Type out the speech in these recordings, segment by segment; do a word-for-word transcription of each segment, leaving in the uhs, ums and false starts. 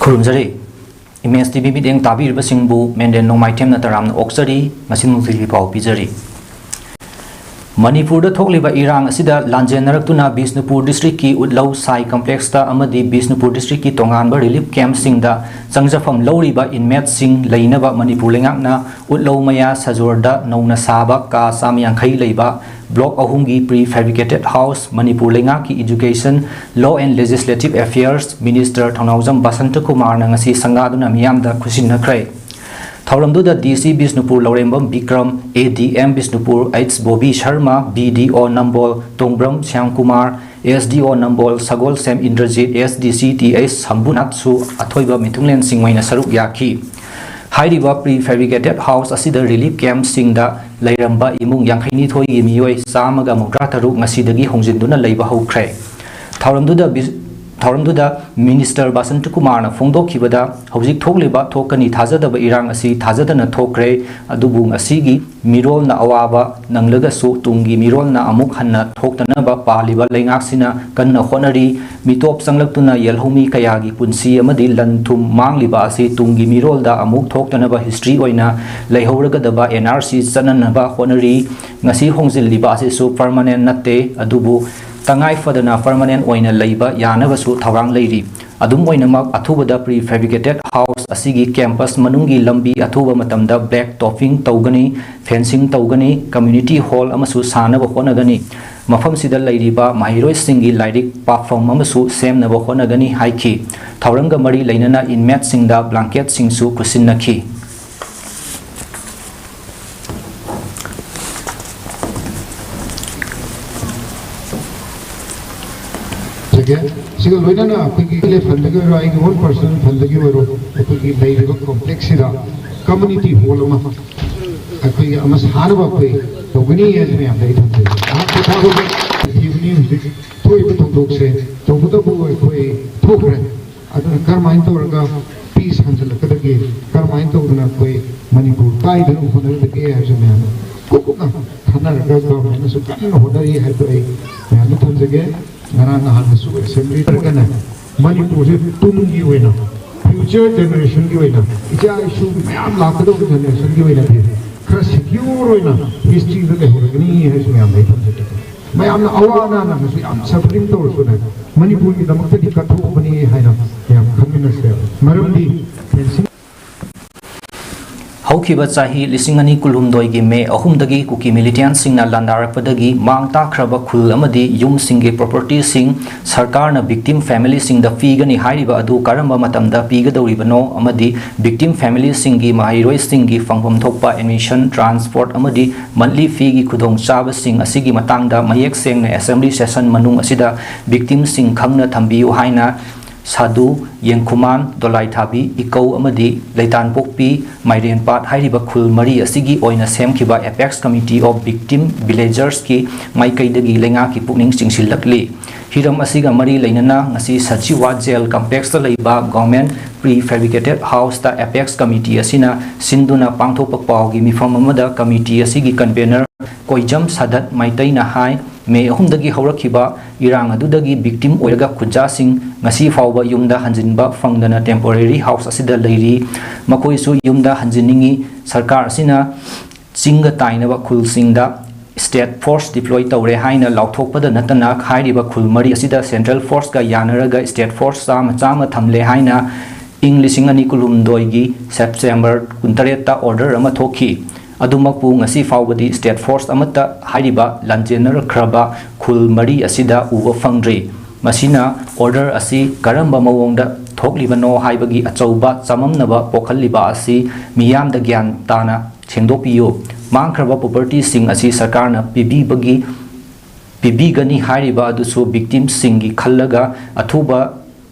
ꯈꯨꯔꯨꯝꯖꯔꯤ꯫ Image T V ꯃꯤꯠꯌꯦꯡ ꯇꯥꯕꯤꯔꯤꯕꯁꯤꯡꯕꯨ ꯃꯦꯟꯗꯦꯟ ꯅꯣꯡꯃꯥꯏꯊꯦꯝꯅ ꯇꯔꯥꯝꯅ ꯑꯣꯛꯆꯔꯤ꯫ ꯉꯁꯤ ꯅꯨꯡꯊꯤꯜꯒꯤ ꯄꯥꯎ ꯄꯤꯖꯔꯤ꯫ ꯃꯅꯤꯄꯨꯔꯗ ꯊꯣꯛꯂꯤꯕ ꯏꯔꯥꯡ ꯑꯁꯤꯗ ꯂꯥꯟꯖꯦꯟꯅꯔꯛꯇꯨꯅ ꯕꯤꯁꯅꯨꯄꯨꯔ ꯗꯤꯁꯇ꯭ꯔꯤꯛꯀꯤ ꯎꯠꯂꯧ ꯁꯥꯏ ꯀꯝꯄ꯭ꯂꯦꯛꯁꯇ ꯑꯃꯗꯤ ꯕꯤꯁꯅꯨꯄꯨꯔ ꯗꯤꯁꯇ꯭ꯔꯤꯛꯀꯤ ꯇꯣꯉꯥꯟꯕ ꯔꯤꯂꯤꯐ ꯀꯦꯝꯞꯁꯤꯡꯗ ꯆꯪꯖꯐꯝ ꯂꯧꯔꯤꯕ ꯏꯟꯃꯦꯠꯁꯤꯡ ꯂꯩꯅꯕ ꯃꯅꯤꯄꯨꯔ ꯂꯩꯉꯥꯛꯅ ꯎꯠꯂꯧ ꯃꯌꯥ ꯁꯖꯣꯔꯗ ꯅꯧꯅ ꯁꯥꯕ ꯀꯥ ꯆꯥꯝ ꯌꯥꯡꯈꯩ ꯂꯩꯕ ꯕ꯭ꯂꯣꯛ ꯑꯍꯨꯝꯒꯤ pre fabricated house ꯃꯅꯤꯄꯨꯔ ꯂꯩꯉꯥꯛꯀꯤ Education, Law and Legislative Affairs Minister ꯊꯧꯅꯥꯎꯖꯝ ꯕꯁꯟꯇ ꯀꯨꯃꯥꯔꯅ ꯉꯁꯤ ꯁꯪꯒꯥꯗꯨꯅ ꯃꯤꯌꯥꯝꯗ ꯈꯨꯠꯁꯤꯟꯅꯈ꯭ꯔꯦ꯫ ꯊꯧꯔꯝꯗꯨꯗ D C Bishnupur Laurembam Bikram, A D M Bishnupur H Bobby Sharma, B D O Nambol Tongbram Shyamkumar, S D O Nambol Sagolsem Indrajit, S D C T H ꯁꯝꯕꯨꯅꯥꯊꯁꯨ ꯑꯊꯣꯏꯕ ꯃꯤꯊꯨꯡꯂꯦꯟꯁꯤꯡ ꯑꯣꯏꯅ ꯁꯔꯨꯛ ꯌꯥꯈꯤ꯫ ꯍꯥꯏꯔꯤꯕ pre fabricated house ꯑꯁꯤꯗ ꯔꯤꯂꯤꯐ ꯀꯦꯝꯞꯁꯤꯡꯗ ꯂꯩꯔꯝꯕ ꯏꯃꯨꯡ ꯌꯥꯡꯈꯩ ꯅꯤꯊꯣꯏꯒꯤ ꯃꯤꯑꯣꯏ ꯆꯥꯝꯃꯒ ꯃꯧꯗ꯭ꯔꯥ ꯇꯔꯨꯛ ꯉꯁꯤꯗꯒꯤ ꯍꯣꯡꯖꯤꯟꯗꯨꯅ ꯂꯩꯕ ꯍꯧꯈ꯭ꯔꯦ꯫ ꯊꯧꯔꯝꯗꯨꯗ ꯕꯤ-, ꯊꯧꯔꯝꯗꯨꯗ ꯃꯤꯅꯤꯁꯇꯔ ꯕꯁꯟꯇ ꯀꯨꯃꯥꯔꯅ ꯐꯣꯡꯗꯣꯛꯈꯤꯕꯗ, ꯍꯧꯖꯤꯛ ꯊꯣꯛꯂꯤꯕ ꯊꯣꯛꯀꯅꯤ ꯊꯥꯖꯗꯕ ꯏꯔꯥꯡ ꯑꯁꯤ ꯊꯥꯖꯗꯅ ꯊꯣꯛꯈ꯭ꯔꯦ, ꯑꯗꯨꯕꯨ ꯉꯁꯤꯒꯤ ꯃꯤꯔꯣꯜꯅ ꯑꯋꯥꯕ ꯅꯪꯂꯒꯁꯨ ꯇꯨꯡꯒꯤ ꯃꯤꯔꯣꯜꯅ ꯑꯃꯨꯛ ꯍꯟꯅ ꯊꯣꯛꯇꯅꯕ ꯄꯥꯜꯂꯤꯕ ꯂꯩꯉꯥꯛꯁꯤꯅ ꯀꯟꯅ ꯍꯣꯠꯅꯔꯤ꯫ ꯃꯤꯇꯣꯞ ꯆꯪꯂꯛꯇꯨꯅ ꯌꯦꯜꯍꯧꯃꯤ ꯀꯌꯥꯒꯤ ꯄꯨꯟꯁꯤ ꯑꯃꯗꯤ ꯂꯟ ꯊꯨꯝ ꯃꯥꯡꯂꯤꯕ ꯑꯁꯤ ꯇꯨꯡꯒꯤ ꯃꯤꯔꯣꯜꯗ ꯑꯃꯨꯛ ꯊꯣꯛꯇꯅꯕ history ꯑꯣꯏꯅ ꯂꯩꯍꯧꯔꯒꯗꯕ N R C ꯆꯠꯅꯅꯕ ꯍꯣꯠꯅꯔꯤ꯫ ꯉꯁꯤ ꯍꯣꯡꯖꯤꯜꯂꯤꯕ ꯑꯁꯤꯁꯨ permanent ꯅꯠꯇꯦ, ꯑꯗꯨꯕꯨ ꯇꯉꯥꯏ ꯐꯗꯅ permanent ꯑꯣꯏꯅ ꯂꯩꯕ ꯌꯥꯅꯕꯁꯨ ꯊꯧꯔꯥꯡ ꯂꯩꯔꯤ꯫ ꯑꯗꯨꯝ ꯑꯣꯏꯅꯃꯛ, ꯑꯊꯨꯕꯗ pre fabricated house ꯑꯁꯤꯒꯤ campus ꯃꯅꯨꯡꯒꯤ ꯂꯝꯕꯤ ꯑꯊꯨꯕ ꯃꯇꯝꯗ black topping ꯇꯧꯒꯅꯤ, fencing ꯇꯧꯒꯅꯤ, community hall ꯑꯃꯁꯨ ꯁꯥꯅꯕ ꯍꯣꯠꯅꯒꯅꯤ꯫ ꯃꯐꯝꯁꯤꯗ ꯂꯩꯔꯤꯕ ꯃꯍꯩꯔꯣꯏꯁꯤꯡꯒꯤ ꯂꯥꯏꯔꯤꯛ ꯄꯥꯐꯝ ꯑꯃꯁꯨ ꯁꯦꯝꯅꯕ ꯍꯣꯠꯅꯒꯅꯤ ꯍꯥꯏꯈꯤ꯫ ꯊꯧꯔꯝꯒ ꯃꯔꯤ ꯂꯩꯅꯅ inmateꯁꯤꯡꯗ blanketꯁꯤꯡꯁꯨ ꯈꯨꯠꯁꯤꯟꯅꯈꯤ꯫ ꯁꯤꯒ ꯂꯣꯏꯅꯅ ꯑꯩꯈꯣꯏꯒꯤ ꯏꯂꯦꯛ ꯐꯟꯗꯒꯤ ꯑꯣꯏꯔꯣ, ꯑꯩꯒꯤ own personal fundꯗꯒꯤ ꯑꯣꯏꯔꯣ, ꯑꯩꯈꯣꯏꯒꯤ ꯂꯩꯔꯤꯕ complexꯁꯤꯗ community hall ꯑꯃ ꯑꯩꯈꯣꯏꯒꯤ ꯑꯃ ꯁꯥꯅꯕ ꯑꯩꯈꯣꯏ ꯇꯧꯒꯅꯤ ꯍꯥꯏꯁꯤ ꯃꯌꯥꯝꯗ ꯑꯩ ꯊꯝꯖꯒꯦ꯫ ꯉꯥꯏꯍꯥꯛ ꯄꯣꯊꯥꯕꯒꯤ ꯊꯤꯕꯅꯤ ꯍꯧꯖꯤꯛ ꯊꯣꯛꯏꯕ ꯊꯧꯗꯣꯛꯁꯦ꯫ ꯇꯧꯕꯇꯕꯨ ꯑꯩꯈꯣꯏ ꯊꯣꯛꯈ꯭ꯔꯦ꯫ ꯑꯗꯨꯅ ꯀꯔꯝꯍꯥꯏꯅ ꯇꯧꯔꯒ peace ꯍꯟꯖꯤꯜꯂꯛꯀꯗꯒꯦ, ꯀꯔꯝꯍꯥꯏꯅ ꯇꯧꯗꯅ ꯑꯩꯈꯣꯏ ꯃꯅꯤꯄꯨꯔ ꯀꯥꯏꯗꯅꯕ ꯍꯣꯠꯅꯒꯗꯒꯦ ꯍꯥꯏꯕꯁꯦ ꯃꯌꯥꯝ ꯀꯨꯞꯅ ꯈꯟꯅꯔꯒ governmentꯅꯁꯨ ꯀꯟꯅ ꯍꯣꯠꯅꯔꯤ ꯍꯥꯏꯕꯗꯣ ꯑꯩ ꯃꯌꯥꯝꯗ ꯊꯝꯖꯒꯦ꯫ ꯉꯔꯥꯡ ꯅꯍꯥꯟꯗꯁꯨ assembly ꯇꯧꯔꯒꯅꯦ, ꯃꯅꯤꯄꯨꯔꯁꯦ ꯇꯨꯡꯒꯤ ꯑꯣꯏꯅ Future generation ꯒꯤ ꯑꯣꯏꯅ, ꯏꯆꯥ ꯏꯁꯨ ꯃꯌꯥꯝ ꯂꯥꯛꯀꯗꯧꯕ generation ꯒꯤ ꯑꯣꯏꯅꯗꯤ ꯈꯔ secure ꯑꯣꯏꯅ history ꯗ ꯂꯩꯍꯧꯔꯒꯅꯤ ꯍꯥꯏꯁꯨ ꯃꯌꯥꯝꯗ ꯑꯩ ꯊꯝꯖꯒꯦ꯫ ꯃꯌꯥꯝꯅ ꯑꯋꯥ ꯑꯅꯥ ꯅꯪꯉꯁꯨ, ꯌꯥꯝ suffering ꯇꯧꯔꯁꯨꯅꯦ, ꯃꯅꯤꯄꯨꯔꯒꯤꯗꯃꯛꯇꯗꯤ ꯀꯠꯊꯣꯛꯑꯕꯅꯤ ꯍꯥꯏꯅ ꯃꯌꯥꯝ ꯈꯪꯃꯤꯟꯅꯁꯦ꯫ ꯃꯔꯝꯗꯤ fencing ꯍꯧꯈꯤꯕ ꯆꯍꯤ ꯂꯤꯁꯤꯡ ꯑꯅꯤ ꯀꯨꯟꯍꯨꯝꯗꯣꯏꯒꯤ ꯃꯦ ꯑꯍꯨꯝꯗꯒꯤ ꯀꯨꯀꯤ militant ꯁꯤꯡꯅ ꯂꯥꯟꯗꯥꯔꯛꯄꯗꯒꯤ ꯃꯥꯡ ꯇꯥꯛꯈ꯭ꯔꯕ ꯈꯨꯜ ꯑꯃꯗꯤ ꯌꯨꯝꯁꯤꯡꯒꯤ property ꯁꯤꯡ ꯁꯔꯀꯥꯔꯅ victim family ꯁꯤꯡꯗ ꯄꯤꯒꯅꯤ ꯍꯥꯏꯔꯤꯕ ꯑꯗꯨ ꯀꯔꯝꯕ ꯃꯇꯝꯗ ꯄꯤꯒꯗꯧꯔꯤꯕꯅꯣ ꯑꯃꯗꯤ victim family ꯁꯤꯡꯒꯤ ꯃꯍꯩꯔꯣꯏꯁꯤꯡꯒꯤ ꯐꯪꯐꯝ ꯊꯣꯛꯄ admission, transport ꯑꯃꯗꯤ monthly fee ꯒꯤ ꯈꯨꯗꯣꯡꯆꯥꯕꯁꯤꯡ ꯑꯁꯤꯒꯤ ꯃꯇꯥꯡꯗ ꯃꯌꯦꯛ ꯁꯦꯡꯅ assembly session ꯃꯅꯨꯡ ꯑꯁꯤꯗ victim ꯁꯤꯡ ꯈꯪꯅ ꯊꯝꯕꯤꯌꯨ ꯍꯥꯏꯅ ꯁꯥꯗꯨ, ꯌꯦꯡꯈꯨꯃꯥꯟ, ꯗꯣꯂꯥꯏꯊꯥꯕꯤ, ꯏꯀꯧ ꯑꯃꯗꯤ ꯂꯩꯇꯥꯟꯄꯣꯛꯄꯤ, ꯃꯥꯏꯔꯦꯟꯄꯥꯠ ꯍꯥꯏꯔꯤꯕ ꯈꯨꯜ ꯃꯔꯤ ꯑꯁꯤꯒꯤ ꯑꯣꯏꯅ ꯁꯦꯝꯈꯤꯕ Apex Committee of Victim Villagers ꯀꯤ ꯃꯥꯏꯀꯩꯗꯒꯤ ꯂꯩꯉꯥꯛꯀꯤ ꯄꯨꯛꯅꯤꯡ ꯆꯤꯡꯁꯤꯜꯂꯛꯂꯤ꯫ ꯍꯤꯔꯝ ꯑꯁꯤꯒ ꯃꯔꯤ ꯂꯩꯅꯅ ꯉꯁꯤ ꯁꯆꯤꯋꯥ Jail Complex ꯇ ꯂꯩꯕ Government Prefabricated House ꯇ Apex Committee ꯑꯁꯤꯅ ꯁꯤꯟꯗꯨꯅ ꯄꯥꯡꯊꯣꯛꯄ ꯄꯥꯎꯒꯤ ꯃꯤꯐꯝ ꯑꯃꯗ committee ꯑꯁꯤꯒꯤ convener ꯀꯣꯏꯖꯝ ꯁꯥꯗꯠ ꯃꯩꯇꯩꯅ ꯍꯥꯏ, ꯃꯦ ꯑꯍꯨꯝꯗꯒꯤ ꯍꯧꯔꯛꯈꯤꯕ ꯏꯔꯥꯡ ꯑꯗꯨꯗꯒꯤ victim ꯑꯣꯏꯔꯒ ꯈꯨꯟꯖꯥꯁꯤꯡ ꯉꯁꯤ ꯐꯥꯎꯕ ꯌꯨꯝꯗ ꯍꯟꯖꯤꯟꯕ ꯐꯪꯗꯅ temporary house ꯑꯁꯤꯗ ꯂꯩꯔꯤ꯫ ꯃꯈꯣꯏꯁꯨ ꯌꯨꯝꯗ ꯍꯟꯖꯤꯟꯅꯤꯡꯏ꯫ ꯁꯔꯀꯥꯔ ꯑꯁꯤꯅ ꯆꯤꯡꯒ ꯇꯥꯏꯅꯕ ꯈꯨꯜꯁꯤꯡꯗ state force deploy ꯇꯧꯔꯦ ꯍꯥꯏꯅ ꯂꯥꯎꯊꯣꯛꯄꯗ ꯅꯠꯇꯅ, ꯍꯥꯏꯔꯤꯕ ꯈꯨꯜ ꯃꯔꯤ ꯑꯁꯤꯗ central force ꯀ ꯌꯥꯅꯔꯒ state force ꯆꯥꯝꯃ ꯆꯥꯝꯃ ꯊꯝꯂꯦ ꯍꯥꯏꯅ ꯏꯪ ꯂꯤꯁꯤꯡ ꯑꯅꯤ ꯀꯨꯟꯍꯨꯝꯗꯣꯏꯒꯤ September ꯀꯨꯟꯇꯔꯦꯠꯇ order ꯑꯃ ꯊꯣꯛꯈꯤ꯫ ꯑꯗꯨꯃꯛꯄꯨ ꯉꯁꯤ ꯐꯥꯎꯕꯗꯤ state force ꯑꯃꯠꯇ ꯍꯥꯏꯔꯤꯕ ꯂꯥꯟꯖꯦꯟꯅꯔꯛꯈ꯭ꯔꯕ ꯈꯨꯜ ꯃꯔꯤ ꯑꯁꯤꯗ ꯎꯕ ꯐꯪꯗ꯭ꯔꯤ꯫ ꯃꯁꯤꯅ order ꯑꯁꯤ ꯀꯔꯝꯕ ꯃꯑꯣꯡꯗ ꯊꯣꯛꯂꯤꯕꯅꯣ ꯍꯥꯏꯕꯒꯤ ꯑꯆꯧꯕ ꯆꯃꯝꯅꯕ ꯄꯣꯛꯍꯜꯂꯤꯕ ꯑꯁꯤ ꯃꯤꯌꯥꯝꯗ ꯒ꯭ꯌꯥꯟ ꯇꯥꯅ ꯁꯦꯡꯗꯣꯛꯄꯤꯌꯨ꯫ ꯃꯥꯡꯈ꯭ꯔꯕ property ꯁꯤꯡ ꯑꯁꯤ ꯁꯔꯀꯥꯔꯅ ꯄꯤꯕꯤꯕꯒꯤ, ꯄꯤꯕꯤꯒꯅꯤ ꯍꯥꯏꯔꯤꯕ ꯑꯗꯨꯁꯨ victim ꯁꯤꯡꯒꯤ ꯈꯜꯂꯒ ꯑꯊꯨꯕ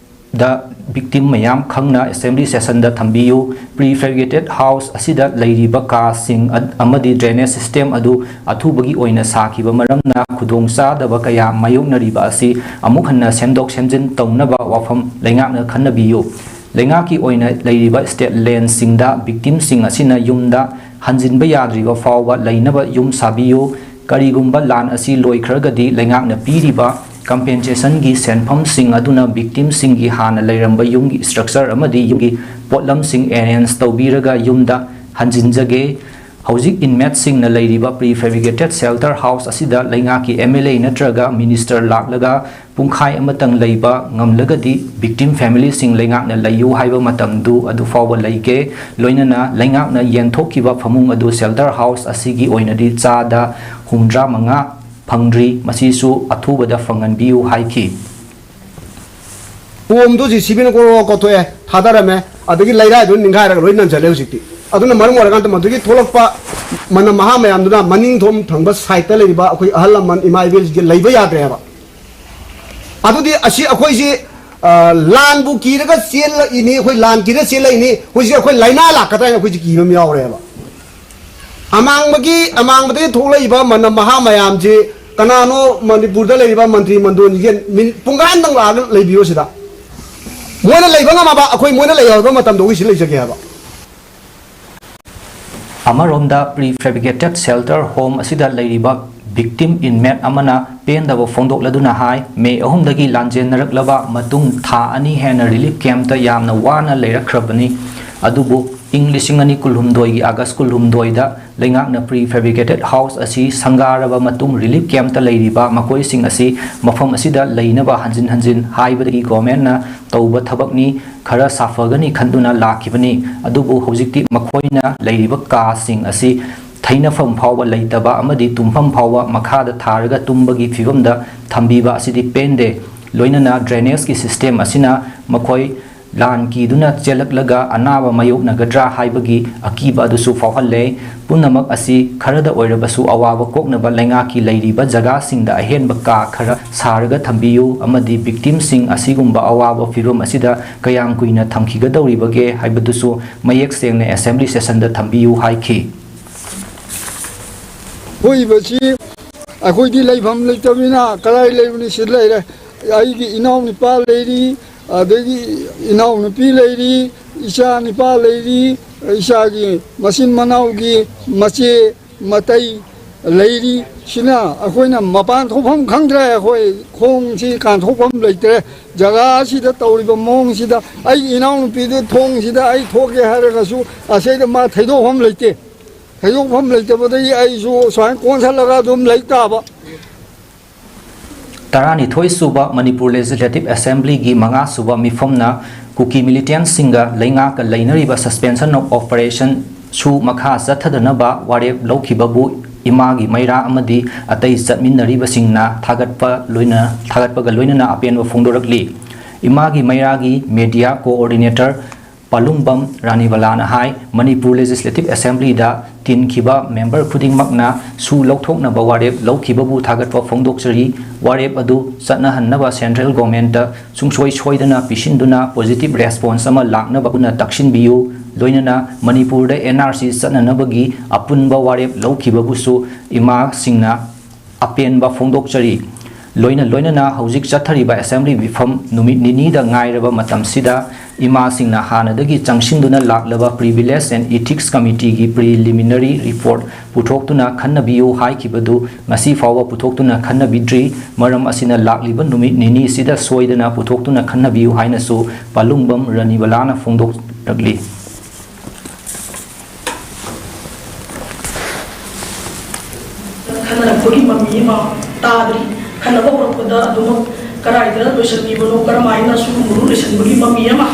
ꯗ victim ꯃꯌꯥꯝ ꯈꯪꯅ assembly session ꯗ ꯊꯝꯕꯤꯌꯨ꯫ Prefabricated house ꯑꯁꯤꯗ ꯂꯩꯔꯤꯕ ꯀꯥꯁꯤꯡ ꯑ-, ꯑꯃꯗꯤ drainage system ꯑꯗꯨ ꯑꯊꯨꯕꯒꯤ ꯑꯣꯏꯅ ꯁꯥꯈꯤꯕ ꯃꯔꯝꯅ ꯈꯨꯗꯣꯡꯆꯥꯗꯕ ꯀꯌꯥ ꯃꯥꯌꯣꯛꯅꯔꯤꯕ ꯑꯁꯤ ꯑꯃꯨꯛ ꯍꯟꯅ ꯁꯦꯝꯗꯣꯛ ꯁꯦꯝꯖꯤꯟ ꯇꯧꯅꯕ ꯋꯥꯐꯝ ꯂꯩꯉꯥꯛꯅ ꯈꯟꯅꯕꯤꯌꯨ꯫ ꯂꯩꯉꯥꯛꯀꯤ ꯑꯣꯏꯅ ꯂꯩꯔꯤꯕ state land ꯁꯤꯡꯗ victim ꯁꯤꯡ ꯑꯁꯤꯅ ꯌꯨꯝꯗ ꯍꯟꯖꯤꯟꯕ ꯌꯥꯗ꯭ꯔꯤꯕ ꯐꯥꯎꯕ ꯂꯩꯅꯕ ꯌꯨꯝ ꯁꯥꯕꯤꯌꯨ꯫ ꯀꯔꯤꯒꯨꯝꯕ ꯂꯥꯟ ꯑꯁꯤ ꯂꯣꯏꯈ꯭ꯔꯒꯗꯤ ꯂꯩꯉꯥꯛꯅ ꯄꯤꯔꯤꯕ ꯀꯝꯄꯦꯟꯁꯦꯁꯟꯒꯤ ꯁꯦꯟꯐꯝꯁꯤꯡ ꯑꯗꯨꯅ ꯚꯤꯛꯇꯤꯝꯁꯤꯡꯒꯤ ꯍꯥꯟꯅ ꯂꯩꯔꯝꯕ ꯌꯨꯝꯒꯤ ꯁ꯭ꯇ꯭ꯔꯛꯆꯔ ꯑꯃꯗꯤ ꯌꯨꯝꯒꯤ ꯄꯣꯠꯂꯝꯁꯤꯡ ꯑꯦꯔꯦꯟꯖ ꯇꯧꯕꯤꯔꯒ ꯌꯨꯝꯗ ꯍꯟꯖꯤꯟꯖꯒꯦ꯫ ꯍꯧꯖꯤꯛ ꯏꯟꯃꯦꯠꯁꯤꯡꯅ ꯂꯩꯔꯤꯕ ꯄ꯭ꯔꯤ ꯐꯦꯕ꯭ꯔꯤꯀꯦꯇꯦꯠ ꯁꯦꯜꯇꯔ ꯍꯥꯎꯁ ꯑꯁꯤꯗ ꯂꯩꯉꯥꯛꯀꯤ ꯑꯦꯝ ꯑꯦꯜ ꯑꯦ ꯅꯠꯇ꯭ꯔꯒ ꯃꯤꯅꯤꯁꯇꯔ ꯂꯥꯛꯂꯒ ꯄꯨꯡꯈꯥꯏ ꯑꯃꯇꯪ ꯂꯩꯕ ꯉꯝꯂꯒꯗꯤ ꯚꯤꯛꯇꯤꯝ ꯐꯦꯃꯤꯂꯤꯁꯤꯡ ꯂꯩꯉꯥꯛꯅ ꯂꯩꯌꯨ ꯍꯥꯏꯕ ꯃꯇꯝꯗꯨ ꯑꯗꯨ ꯐꯥꯎꯕ ꯂꯩꯒꯦ꯫ ꯂꯣꯏꯅꯅ ꯂꯩꯉꯥꯛꯅ ꯌꯦꯟꯊꯣꯛꯈꯤꯕ ꯐꯃꯨꯡ ꯑꯗꯨ ꯁꯦꯜꯇꯔ ꯍꯥꯎꯁ ꯑꯁꯤꯒꯤ ꯑꯣꯏꯅꯗꯤ ꯆꯥꯗ ꯍꯨꯝꯗ꯭ꯔꯥ ꯃꯉꯥ ꯐꯪꯗ꯭ꯔꯤ꯫ ꯃꯁꯤꯁꯨ ꯑꯊꯨꯕꯗ ꯐꯪꯍꯟꯕꯤꯌꯨ ꯍꯥꯏꯈꯤ꯫ ꯄꯣꯝꯗꯣ ꯖꯦ ꯁꯤ ꯕꯤꯅ ꯀꯣꯔꯣ ꯀꯣꯊꯣꯛꯑꯦ, ꯊꯥꯗꯔꯝꯃꯦ꯫ ꯑꯗꯒꯤ ꯂꯩꯔꯥꯏꯗꯨꯅ ꯅꯤꯡꯈꯥꯏꯔꯒ ꯂꯣꯏ ꯅꯟꯁꯜꯂꯦ꯫ ꯍꯧꯖꯤꯛꯇꯤ ꯑꯗꯨꯅ ꯃꯔꯝ ꯑꯣꯏꯔꯀꯥꯟꯗ ꯃꯗꯨꯒꯤ ꯊꯣꯛꯂꯛꯄ ꯃꯅꯝ ꯃꯍꯥ ꯃꯌꯥꯝꯗꯨꯅ ꯃꯅꯤꯡ ꯊꯣꯡ ꯊꯪꯕ ꯁꯥꯏꯠꯇ ꯂꯩꯔꯤꯕ ꯑꯩꯈꯣꯏ ꯑꯍꯜ ꯂꯃꯟ ꯏꯃꯥ ꯏꯕꯦꯜꯁꯤꯡꯁꯦ ꯂꯩꯕ ꯌꯥꯗ꯭ꯔꯦ ꯍꯥꯏꯕ꯫ ꯑꯗꯨꯗꯤ ꯑꯁꯤ ꯑꯩꯈꯣꯏꯁꯤ, ꯑ, ꯂꯥꯟꯕꯨ ꯀꯤꯔꯒ ꯆꯦꯜꯂꯛꯏꯅꯤ, ꯑꯩꯈꯣꯏ ꯂꯥꯟ ꯀꯤꯔꯒ ꯆꯦꯜꯂꯛꯏꯅꯤ, ꯍꯧꯖꯤꯛ ꯑꯩꯈꯣꯏ ꯂꯥꯏꯅꯥ ꯂꯥꯛꯀꯗ꯭ꯔꯥ ꯍꯥꯏꯅ ꯑꯩꯈꯣꯏꯁꯤ ꯀꯤꯕ ꯑꯃ ꯌꯥꯎꯔꯦꯕ꯫ ꯑꯃꯥꯡꯕꯒꯤ ꯑꯃꯥꯡꯕꯗꯒꯤ ꯊꯣꯛꯂꯛꯏꯕ ꯃꯅꯝ ꯃꯍꯥ ꯃꯌꯥꯝꯁꯤ ꯀꯅꯥꯅꯣ ꯃꯅꯤꯄꯨꯔꯗ ꯂꯩꯔꯤꯕ ꯃꯟꯇ꯭ꯔꯤ ꯃꯟꯗꯣꯟꯁꯤꯒꯤ ꯃꯤꯅꯤꯠ ꯄꯨꯡꯈꯥꯏ ꯑꯃꯇꯪ ꯂꯥꯛꯑꯒ ꯂꯩꯕꯤꯌꯣ ꯁꯤꯗ꯫ ꯃꯣꯏꯅ ꯂꯩꯕ ꯉꯝꯃꯕ ꯑꯩꯈꯣꯏ ꯃꯣꯏꯅ ꯂꯩꯍꯧꯕ ꯃꯇꯝꯗ ꯑꯩꯈꯣꯏ ꯁꯤ ꯂꯩꯖꯒꯦ ꯍꯥꯏꯕ꯫ ꯑꯃꯔꯣꯝꯗ ꯄ꯭ꯔꯤ ꯐꯦꯕ꯭ꯔꯤꯀꯦꯇꯦꯠ ꯁꯦꯜꯇꯔ ꯍꯣꯝ ꯑꯁꯤꯗ ꯂꯩꯔꯤꯕ ꯚꯤꯛꯇꯤꯝ ꯏꯟꯃꯦꯠ ꯑꯃꯅ ꯄꯦꯟꯗꯕ ꯐꯣꯡꯗꯣꯛꯂꯗꯨꯅ ꯍꯥꯏ, ꯃꯦ ꯑꯍꯨꯝꯗꯒꯤ ꯂꯥꯟꯖꯦꯟꯅꯔꯛꯂꯕ ꯃꯇꯨꯡ ꯊꯥ ꯑꯅꯤ ꯍꯦꯟꯅ ꯔꯤꯂꯤꯐ ꯀꯦꯝꯞꯇ ꯌꯥꯝꯅ ꯋꯥꯅ ꯂꯩꯔꯛꯈ꯭ꯔꯕꯅꯤ꯫ ꯑꯗꯨꯕꯨ ꯏꯪ ꯂꯤꯁꯤꯡ ꯑꯅꯤ ꯀꯨꯟꯍꯨꯝꯗꯣꯏꯒꯤ ꯑꯥꯒꯁ ꯀꯨꯟꯍꯨꯝꯗꯣꯏꯗ ꯂꯩꯉꯥꯛꯅ ꯄ꯭ꯔꯤ ꯐꯦꯕ꯭ꯔꯤꯀꯦꯇꯦꯠ ꯍꯥꯎꯁ ꯑꯁꯤ ꯁꯪꯒꯥꯔꯕ ꯃꯇꯨꯡ ꯔꯤꯂꯤꯐ ꯀꯦꯝꯞꯇ ꯂꯩꯔꯤꯕ ꯃꯈꯣꯏꯁꯤꯡ ꯑꯁꯤ ꯃꯐꯝ ꯑꯁꯤꯗ ꯂꯩꯅꯕ ꯍꯟꯖꯤꯟ ꯍꯟꯖꯤꯟ ꯍꯥꯏꯕꯗꯒꯤ ꯒꯣꯔꯃꯦꯟꯅ ꯇꯧꯕ ꯊꯕꯛꯅꯤ, ꯈꯔ ꯁꯥꯐꯒꯅꯤ ꯈꯟꯗꯨꯅ ꯂꯥꯛꯈꯤꯕꯅꯤ꯫ ꯑꯗꯨꯕꯨ ꯍꯧꯖꯤꯛꯇꯤ ꯃꯈꯣꯏꯅ ꯂꯩꯔꯤꯕ ꯀꯥꯁꯤꯡ ꯑꯁꯤ ꯊꯩꯅꯐꯝ ꯐꯥꯎꯕ ꯂꯩꯇꯕ ꯑꯃꯗꯤ ꯇꯨꯝꯐꯝ ꯐꯥꯎꯕ ꯃꯈꯥꯗ ꯊꯥꯔꯒ ꯇꯨꯝꯕꯒꯤ ꯐꯤꯕꯝꯗ ꯊꯝꯕꯤꯕ ꯑꯁꯤꯗꯤ ꯄꯦꯟꯗꯦ꯫ ꯂꯣꯏꯅꯅ ꯗ꯭ꯔꯦꯅꯦꯖꯀꯤ ꯁꯤꯁꯇꯦꯝ ꯑꯁꯤꯅ ꯃꯈꯣꯏ ꯂꯥꯟ ꯀꯤꯗꯨꯅ ꯆꯦꯜꯂꯛꯂꯒ ꯑꯅꯥꯕ ꯃꯥꯌꯣꯛꯅꯒꯗ꯭ꯔꯥ ꯍꯥꯏꯕꯒꯤ ꯑꯀꯤꯕ ꯑꯗꯨꯁꯨ ꯐꯥꯎꯍꯜꯂꯦ꯫ ꯄꯨꯝꯅꯃꯛ ꯑꯁꯤ ꯈꯔꯗ ꯑꯣꯏꯔꯕꯁꯨ ꯑꯋꯥꯕ ꯀꯣꯛꯅꯕ ꯂꯩꯉꯥꯛꯀꯤ ꯂꯩꯔꯤꯕ ꯖꯒꯥꯁꯤꯡꯗ ꯑꯍꯦꯟꯕ ꯀꯥ ꯈꯔ ꯁꯥꯔꯒ ꯊꯝꯕꯤꯌꯨ ꯑꯃꯗꯤ ꯚꯤꯛꯇꯤꯝꯁꯤꯡ ꯑꯁꯤꯒꯨꯝꯕ ꯑꯋꯥꯕ ꯐꯤꯚꯝ ꯑꯁꯤꯗ ꯀꯌꯥꯝ ꯀꯨꯏꯅ ꯊꯝꯈꯤꯒꯗꯧꯔꯤꯕꯒꯦ ꯍꯥꯏꯕꯗꯨꯁꯨ ꯃꯌꯦꯛ ꯁꯦꯡꯅ ꯑꯦꯁꯦꯝꯕ꯭ꯂꯤ ꯁꯦꯁꯟꯗ ꯊꯝꯕꯤꯌꯨ ꯍꯥꯏꯈꯤ꯫ ꯊꯣꯛꯏꯕꯁꯤ ꯑꯩꯈꯣꯏꯗꯤ ꯂꯩꯐꯝ ꯂꯩꯇꯕꯅꯤꯅ ꯀꯗꯥꯏ ꯂꯩꯔꯨꯅꯤ? ꯁꯤ ꯂꯩꯔꯦ, ꯑꯩꯒꯤ ꯏꯅꯥꯎ ꯅꯨꯄꯥ ꯂꯩꯔꯤ, ꯑꯗꯒꯤ ꯏꯅꯥꯎ ꯅꯨꯄꯤ ꯂꯩꯔꯤ, ꯏꯆꯥ ꯅꯨꯄꯥ ꯂꯩꯔꯤ, ꯏꯆꯥꯒꯤ ꯃꯆꯤꯟ ꯃꯅꯥꯎꯒꯤ ꯃꯆꯦ ꯃꯇꯩ ꯂꯩꯔꯤ꯫ ꯁꯤꯅ ꯑꯩꯈꯣꯏꯅ ꯃꯄꯥꯟ ꯊꯣꯛꯐꯝ ꯈꯪꯗ꯭ꯔꯦ꯫ ꯑꯩꯈꯣꯏ ꯈꯣꯡꯁꯤ ꯀꯥꯟꯊꯣꯛꯐꯝ ꯂꯩꯇ꯭ꯔꯦ꯫ ꯖꯒꯥ ꯑꯁꯤꯗ ꯇꯧꯔꯤꯕ ꯃꯑꯣꯡꯁꯤꯗ ꯑꯩ ꯏꯅꯥꯎꯅꯨꯄꯤꯗꯨ ꯊꯣꯡꯁꯤꯗ ꯑꯩ ꯊꯣꯛꯀꯦ ꯍꯥꯏꯔꯒꯁꯨ ꯑꯁꯤꯗ ꯃꯥ ꯊꯩꯗꯣꯛꯐꯝ ꯂꯩꯇꯦ꯫ ꯊꯩꯗꯣꯛꯐꯝ ꯂꯩꯇꯕꯗꯒꯤ ꯑꯩꯁꯨ ꯁꯨꯃꯥꯏꯅ ꯀꯣꯟꯁꯤꯜꯂꯒ ꯑꯗꯨꯝ ꯂꯩ ꯇꯥꯕ꯫ ꯇꯔꯥꯅꯤꯊꯣꯏ ꯁꯨꯕ ꯃꯅꯤꯄꯨꯔ ꯂꯦꯖꯤꯁꯂꯦꯇꯤꯚ ꯑꯦꯁꯦꯝꯕ꯭ꯂꯤꯒꯤ ꯃꯉꯥ ꯁꯨꯕ ꯃꯤꯐꯝꯅ ꯀꯨꯀꯤ ꯃꯤꯂꯤꯇꯦꯟꯁꯤꯡꯒ ꯂꯩꯉꯥꯛꯀ ꯂꯩꯅꯔꯤꯕ ꯁꯁꯄꯦꯟꯁꯟ ꯑꯣꯐ ꯑꯣꯄꯔꯦꯁꯟ ꯁꯨ ꯃꯈꯥ ꯆꯠꯊꯗꯅꯕ ꯋꯥꯔꯦꯞ ꯂꯧꯈꯤꯕꯕꯨ ꯏꯃꯥꯒꯤ ꯃꯩꯔꯥ ꯑꯃꯗꯤ ꯑꯇꯩ ꯆꯠꯃꯤꯟꯅꯔꯤꯕꯁꯤꯡꯅ ꯊꯥꯒꯠꯄ ꯂꯣꯏꯅ, ꯊꯥꯒꯠꯄꯒ ꯂꯣꯏꯅꯅ ꯑꯄꯦꯟꯕ ꯐꯣꯡꯗꯣꯔꯛꯂꯤ꯫ ꯏꯃꯥꯒꯤ ꯃꯩꯔꯥꯒꯤ ꯃꯦꯗꯤꯌꯥ ꯀꯣꯑꯣꯔꯗꯤꯅꯦꯇꯔ ꯄꯥꯂꯨꯡꯕꯝ ꯔꯥꯅꯤꯕꯂꯥꯅ ꯍꯥꯏ, ꯃꯅꯤꯄꯨꯔ ꯂꯦꯖꯤꯁꯂꯦꯇꯤꯚ ꯑꯦꯁꯦꯝꯕ꯭ꯂꯤꯗ ꯇꯤꯟꯈꯤꯕ ꯃꯦꯝꯕꯔ ꯈꯨꯗꯤꯡꯃꯛꯅ ꯁꯨ ꯂꯧꯊꯣꯛꯅꯕ ꯋꯥꯔꯦꯞ ꯂꯧꯈꯤꯕꯕꯨ ꯊꯥꯒꯠꯄ ꯐꯣꯡꯗꯣꯛꯆꯔꯤ꯫ ꯋꯥꯔꯦꯞ ꯑꯗꯨ ꯆꯠꯅꯍꯟꯅꯕ ꯁꯦꯟꯇ꯭ꯔꯦꯜ ꯒꯣꯚꯔꯟꯃꯦꯟꯠꯇ ꯁꯨꯡꯁꯣꯏ ꯁꯣꯏꯗꯅ ꯄꯤꯁꯤꯟꯗꯨꯅ ꯄꯣꯖꯤꯇꯤꯚ ꯔꯦꯁꯄꯣꯟꯁ ꯑꯃ ꯂꯥꯛꯅꯕ ꯄꯨꯟꯅ ꯇꯛꯁꯤꯟꯕꯤꯌꯨ꯫ ꯂꯣꯏꯅꯅ ꯃꯅꯤꯄꯨꯔꯗ ꯑꯦꯟ ꯑꯥꯔ ꯁꯤ ꯆꯠꯅꯅꯕꯒꯤ ꯑꯄꯨꯟꯕ ꯋꯥꯔꯦꯞ ꯂꯧꯈꯤꯕꯕꯨꯁꯨ ꯏꯃꯥꯁꯤꯡꯅ ꯑꯄꯦꯟꯕ ꯐꯣꯡꯗꯣꯛꯆꯔꯤ꯫ ꯂꯣꯏꯅ ꯂꯣꯏꯅꯅ ꯍꯧꯖꯤꯛ ꯆꯠꯊꯔꯤꯕ ꯑꯦꯁꯦꯝꯕ꯭ꯂꯤ ꯃꯤꯐꯝ ꯅꯨꯃꯤꯠ ꯅꯤꯅꯤꯗ ꯉꯥꯏꯔꯕ ꯃꯇꯝꯁꯤꯗ ꯏꯃꯥꯁꯤꯡꯅ ꯍꯥꯟꯅꯗꯒꯤ ꯆꯪꯁꯤꯟꯗꯨꯅ ꯂꯥꯛꯂꯕ Privilege and Ethics Committeeꯒꯤ preliminary report ꯄꯨꯊꯣꯛꯇꯨꯅ ꯈꯟꯅꯕꯤꯌꯨ ꯍꯥꯏꯈꯤꯕꯗꯨ ꯉꯁꯤ ꯐꯥꯎꯕ ꯄꯨꯊꯣꯛꯇꯨꯅ ꯈꯟꯅꯕꯤꯗ꯭ꯔꯤ꯫ ꯃꯔꯝ ꯑꯁꯤꯅ ꯂꯥꯛꯂꯤꯕ ꯅꯨꯃꯤꯠ ꯅꯤꯅꯤꯁꯤꯗ ꯁꯣꯏꯗꯅ ꯄꯨꯊꯣꯛꯇꯨꯅ ꯈꯟꯅꯕꯤꯌꯨ ꯍꯥꯏꯅꯁꯨ ꯄꯥꯂꯨꯡꯕꯝ ꯔꯥꯅꯤꯕꯂꯥꯅ ꯐꯣꯡꯗꯣꯛꯂꯛꯂꯤ꯫ ꯈꯟꯅꯔꯛꯄꯒꯤ ꯃꯃꯤ ꯑꯃ ꯇꯥꯗ꯭ꯔꯤ꯫ ꯈꯟꯅꯕ ꯍꯧꯔꯛꯄꯗ ꯑꯗꯨꯃꯛ ꯀꯗꯥꯏꯗ ꯂꯣꯏꯁꯤꯟꯈꯤꯕꯅꯣ, ꯀꯔꯝꯍꯥꯏꯅ ꯁꯨꯔꯨ ꯃꯨꯔꯨ ꯂꯣꯏꯁꯤꯟꯕꯒꯤ ꯃꯃꯤ ꯑꯃ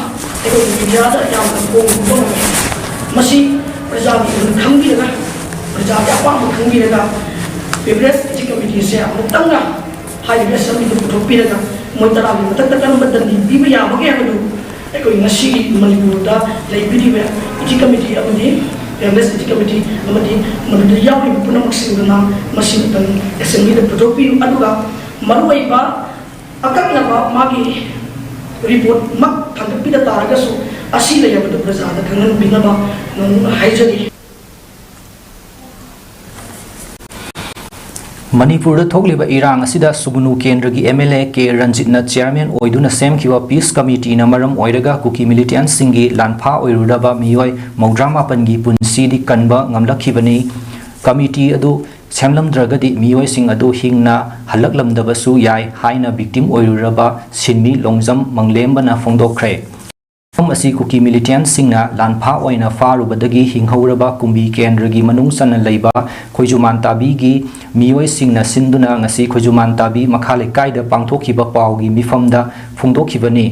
ꯑꯩꯈꯣꯏꯒꯤ ꯃꯤꯗꯤꯌꯥꯗ ꯌꯥꯝꯅ ꯐꯣꯡꯕ ꯉꯝꯃꯤ꯫ ꯃꯁꯤ ꯄ꯭ꯔꯖꯥꯒꯤ ꯑꯣꯏꯅ ꯈꯪꯕꯤꯔꯒ, ꯄ꯭ꯔꯖꯥꯒꯤ ꯑꯄꯥꯝꯕ ꯈꯪꯕꯤꯔꯒ, Privilege Ethics Committeeꯁꯦ ꯑꯃꯨꯛꯇꯪꯒ ꯍꯥꯏꯔꯤꯕ ꯑꯦꯁꯦꯝꯕ꯭ꯂꯤꯗ ꯄꯨꯊꯣꯛꯄꯤꯔꯒ, ꯃꯣꯏ ꯇꯔꯥꯒꯤ ꯃꯊꯛꯇ ꯀꯔꯝꯕ ꯗꯟꯗꯤ ꯄꯤꯕ ꯌꯥꯕꯒꯦ ꯍꯥꯏꯕꯗꯨ ꯑꯩꯈꯣꯏ ꯉꯁꯤ ꯃꯅꯤꯄꯨꯔꯗ ꯂꯩꯕꯤꯔꯤꯕ Ethics Committee ꯑꯃꯗꯤ Privilege Ethics Committee ꯑꯃꯗꯤ ꯃꯗꯨꯗ ꯌꯥꯎꯔꯤꯕ ꯄꯨꯝꯅꯃꯛꯁꯤꯡꯗꯨꯅ ꯃꯁꯤ ꯑꯃꯨꯛꯇꯪ ꯑꯦꯁꯦꯝꯕ꯭ꯂꯤꯗ ꯄꯨꯊꯣꯛꯄꯤꯌꯨ꯫ ꯑꯗꯨꯒ ꯃꯔꯨꯑꯣꯏꯕ ꯑꯀꯛꯅꯕ ꯃꯥꯒꯤ ꯔꯤꯄꯣꯔꯠꯃꯛ ꯊꯥꯡꯒꯠꯄꯤꯗ ꯇꯥꯔꯒꯁꯨ, ꯑꯁꯤ ꯂꯩꯔꯕꯗꯨ ꯄ꯭ꯔꯖꯥꯗ ꯈꯪꯍꯟꯕꯤꯅꯕ ꯅꯣꯡꯃ ꯍꯥꯏꯖꯔꯤ꯫ ꯃꯅꯤꯄꯨꯔꯗ ꯊꯣꯛꯂꯤꯕ ꯏꯔꯥꯡ ꯑꯁꯤꯗ ꯁꯨꯒꯨꯅꯨ ꯀꯦꯟꯗ꯭ꯔꯒꯤ ꯑꯦꯝ ꯑꯦꯜ ꯑꯦ ꯀꯦ ꯔꯟꯖꯤꯠꯅ ꯆꯤꯌꯥꯔꯃꯦꯟ ꯑꯣꯏꯗꯨꯅ ꯁꯦꯝꯈꯤꯕ ꯄꯤꯁ ꯀꯃꯤꯇꯤꯅ ꯃꯔꯝ ꯑꯣꯏꯔꯒ ꯀꯨꯀꯤ ꯃꯤꯂꯤꯇꯦꯟꯁꯤꯡꯒꯤ ꯂꯥꯟꯐꯥ ꯑꯣꯏꯔꯨꯔꯕ ꯃꯤꯑꯣꯏ ꯃꯧꯗ꯭ꯔꯥ ꯃꯥꯄꯟꯒꯤ ꯄꯨꯟꯁꯤꯗꯤ ꯀꯟꯕ ꯉꯝꯂꯛꯈꯤꯕꯅꯤ꯫ ꯀꯃꯤꯇꯤ ꯑꯗꯨ ꯁꯦꯝꯂꯝꯗ꯭ꯔꯒꯗꯤ ꯃꯤꯑꯣꯏꯁꯤꯡ ꯑꯗꯨ ꯍꯤꯡꯅ ꯍꯜꯂꯛꯂꯝꯗꯕꯁꯨ ꯌꯥꯏ ꯍꯥꯏꯅ victim ꯑꯣꯏꯔꯨꯔꯕ ꯁꯤꯟꯃꯤ ꯂꯣꯡꯖꯝ ꯃꯪꯂꯦꯝꯕꯅ ꯐꯣꯡꯗꯣꯛꯈ꯭ꯔꯦ꯫ ꯃꯐꯝ ꯑꯁꯤ ꯀꯨꯀꯤ militiansꯁꯤꯡꯅ ꯂꯥꯟꯐꯥ ꯑꯣꯏꯅ ꯐꯥꯔꯨꯕꯗꯒꯤ ꯍꯤꯡꯍꯧꯔꯕ ꯀꯨꯝꯕꯤ ꯀꯦꯟꯗ꯭ꯔꯒꯤ ꯃꯅꯨꯡ ꯆꯟꯅ ꯂꯩꯕ ꯈꯣꯏꯖꯨꯃꯥꯟ ꯇꯥꯕꯤꯒꯤ ꯃꯤꯑꯣꯏꯁꯤꯡꯅ ꯁꯤꯟꯗꯨꯅ ꯉꯁꯤ ꯈꯣꯏꯖꯨꯃꯥꯟ ꯇꯥꯕꯤ ꯃꯈꯥ ꯂꯩꯀꯥꯏꯗ ꯄꯥꯡꯊꯣꯛꯈꯤꯕ ꯄꯥꯎꯒꯤ ꯃꯤꯐꯝꯗ ꯐꯣꯡꯗꯣꯛꯈꯤꯕꯅꯤ꯫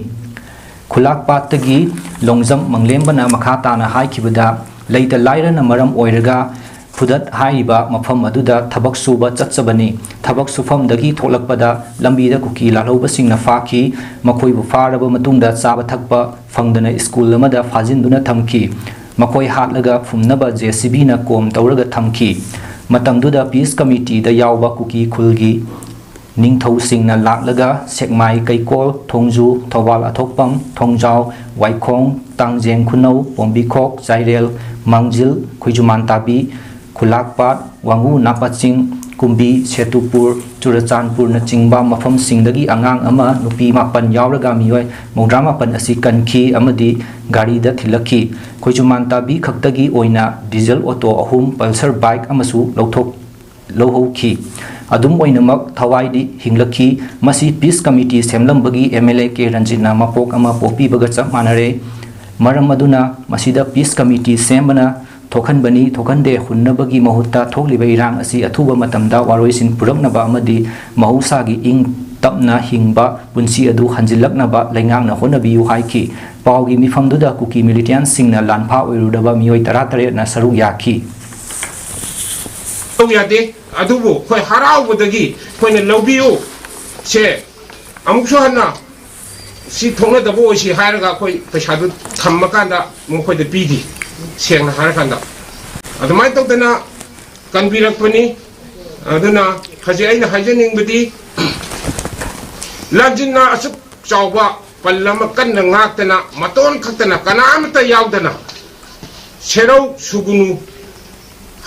ꯈꯨꯂꯥꯛꯄꯥꯠꯇꯒꯤ ꯂꯣꯡꯖꯝ ꯃꯪꯂꯦꯝꯕꯅ ꯃꯈꯥ ꯇꯥꯅ ꯍꯥꯏꯈꯤꯕꯗ, ꯂꯩꯇ ꯂꯥꯏꯔꯅ ꯃꯔꯝ ꯑꯣꯏꯔꯒ ꯐꯨꯗꯠ ꯍꯥꯏꯔꯤꯕ ꯃꯐꯝ ꯑꯗꯨꯗ ꯊꯕꯛ ꯁꯨꯕ ꯆꯠꯆꯕꯅꯤ꯫ ꯊꯕꯛ ꯁꯨꯐꯝꯗꯒꯤ ꯊꯣꯛꯂꯛꯄꯗ ꯂꯝꯕꯤꯗ ꯀꯨꯀꯤ ꯂꯥꯜꯍꯧꯕꯁꯤꯡꯅ ꯐꯥꯈꯤ꯫ ꯃꯈꯣꯏꯕꯨ ꯐꯥꯔꯕ ꯃꯇꯨꯡꯗ ꯆꯥꯕ ꯊꯛꯄ ꯐꯪꯗꯅ ꯁ꯭ꯀꯨꯜ ꯑꯃꯗ ꯐꯥꯖꯤꯟꯗꯨꯅ ꯊꯝꯈꯤ꯫ ꯃꯈꯣꯏ ꯍꯥꯠꯂꯒ ꯐꯨꯝꯅꯕ JCBꯅ ꯀꯣꯝ ꯇꯧꯔꯒ ꯊꯝꯈꯤ꯫ ꯃꯇꯝꯗꯨꯗ peace committeeꯗ ꯌꯥꯎꯕ ꯀꯨꯀꯤ ꯈꯨꯜꯒꯤ ꯅꯤꯡꯊꯧꯁꯤꯡꯅ ꯂꯥꯛꯂꯒ ꯁꯦꯛꯃꯥꯏ, ꯀꯩꯀꯣꯜ, ꯊꯣꯡꯖꯨ, ꯊꯧꯕꯥꯜ ꯑꯊꯣꯛꯄꯝ, ꯊꯣꯡꯖꯥꯎ, ꯋꯥꯏꯈꯣꯡ, ꯇꯥꯡꯖꯦꯡ ꯈꯨꯅꯧ, ꯄꯣꯝꯕꯤꯈꯣꯛ, ꯆꯥꯏꯔꯦꯜ, ꯃꯥꯡꯖꯤꯜ, ꯈꯣꯏꯖꯨꯃꯥꯟ ꯇꯥꯕꯤ, ꯈꯨꯂꯥꯛꯄꯥꯠ, ꯋꯥꯡꯉꯨ ꯅꯥꯄꯥꯆꯤꯡ, ꯀꯨꯝꯕꯤ, ꯁꯦꯇꯨꯄꯨꯔ, ꯆꯨꯔꯆꯥꯟꯄꯨꯔꯅꯆꯤꯡꯕ ꯃꯐꯝꯁꯤꯡꯗꯒꯤ ꯑꯉꯥꯡ ꯑꯃ, ꯅꯨꯄꯤ ꯃꯥꯄꯟ ꯌꯥꯎꯔꯒ ꯃꯤꯑꯣꯏ ꯃꯧꯗ꯭ꯔꯥ ꯃꯥꯄꯟ ꯑꯁꯤ ꯀꯟꯈꯤ ꯑꯃꯗꯤ ꯒꯥꯔꯤꯗ ꯊꯤꯜꯂꯛꯈꯤ꯫ ꯈꯣꯏꯖꯨꯃꯥꯟ ꯇꯥꯕꯤ ꯈꯛꯇꯒꯤ ꯑꯣꯏꯅ diesel auto ꯑꯍꯨꯝ, Pulsar bike ꯑꯃꯁꯨ ꯂꯧꯊꯣꯛ-, ꯂꯧꯍꯧꯈꯤ꯫ ꯑꯗꯨꯝ ꯑꯣꯏꯅꯃꯛ, ꯊꯋꯥꯏꯗꯤ ꯍꯤꯡꯂꯛꯈꯤ꯫ ꯃꯁꯤ peace committee ꯁꯦꯝꯂꯝꯕꯒꯤ MLA ꯀꯦ ꯔꯟꯖꯤꯠꯅ ꯃꯄꯣꯛ ꯑꯃ ꯄꯣꯛꯄꯤꯕꯒ ꯆꯞ ꯃꯥꯟꯅꯔꯦ꯫ ꯃꯔꯝ ꯑꯗꯨꯅ ꯃꯁꯤꯗ peace committee ꯁꯦꯝꯕꯅ ꯊꯣꯛꯍꯟꯕꯅꯤ, ꯊꯣꯛꯍꯟꯗꯦ ꯍꯨꯟꯅꯕꯒꯤ ꯃꯍꯨꯠꯇ ꯊꯣꯛꯂꯤꯕ ꯏꯔꯥꯡ ꯑꯁꯤ ꯑꯊꯨꯕ ꯃꯇꯝꯗ ꯋꯥꯔꯣꯏꯁꯤꯟ ꯄꯨꯔꯛꯅꯕ ꯑꯃꯗꯤ ꯃꯍꯧꯁꯥꯒꯤ ꯏꯪ ꯇꯞꯅ ꯍꯤꯡꯕ ꯄꯨꯟꯁꯤ ꯑꯗꯨ ꯍꯟꯖꯤꯜꯂꯛꯅꯕ ꯂꯩꯉꯥꯛꯅ ꯍꯣꯠꯅꯕꯤꯌꯨ ꯍꯥꯏꯈꯤ꯫ ꯄꯥꯎꯒꯤ ꯃꯤꯐꯝꯗꯨꯗ ꯀꯨꯀꯤ militiansꯁꯤꯡꯅ ꯂꯥꯟꯐꯥ ꯑꯣꯏꯔꯨꯔꯕ ꯃꯤꯑꯣꯏ ꯇꯔꯥꯇꯔꯦꯠꯅ ꯁꯔꯨꯛ ꯌꯥꯈꯤ꯫ ꯇꯧ ꯌꯥꯗꯦ꯫ ꯑꯗꯨꯕꯨ ꯑꯩꯈꯣꯏ ꯍꯔꯥꯎꯕꯗꯒꯤ ꯑꯩꯈꯣꯏꯅ ꯂꯧꯕꯤꯌꯨ ꯁꯦ, ꯑꯃꯨꯛꯁꯨ ꯍꯟꯅ ꯁꯤ ꯊꯣꯛꯅꯗꯕ ꯑꯣꯏꯁꯤ ꯍꯥꯏꯔꯒ ꯑꯩꯈꯣꯏ ꯄꯩꯁꯥꯗꯨ ꯊꯝꯃꯀꯥꯟꯗ ꯃꯈꯣꯏꯗ ꯄꯤꯈꯤ꯫ ꯁꯦꯡꯅ ꯍꯥꯏꯔꯀꯥꯟꯗ ꯑꯗꯨꯃꯥꯏꯅ ꯇꯧꯗꯅ ꯀꯟꯕꯤꯔꯛꯄꯅꯤ꯫ ꯑꯗꯨꯅ ꯍꯧꯖꯤꯛ ꯑꯩꯅ ꯍꯥꯏꯖꯅꯤꯡꯕꯗꯤ, ꯂꯥꯟꯖꯤꯟꯅ ꯑꯁꯨꯛ ꯆꯥꯎꯕ ꯄꯜ ꯑꯃ ꯀꯟꯅ ꯉꯥꯛꯇꯅ, ꯃꯇꯣꯟ ꯈꯛꯇꯅ, ꯀꯅꯥꯃꯠꯇ ꯌꯥꯎꯗꯅ, ꯁꯦꯔꯧ ꯁꯨꯒꯨꯅꯨ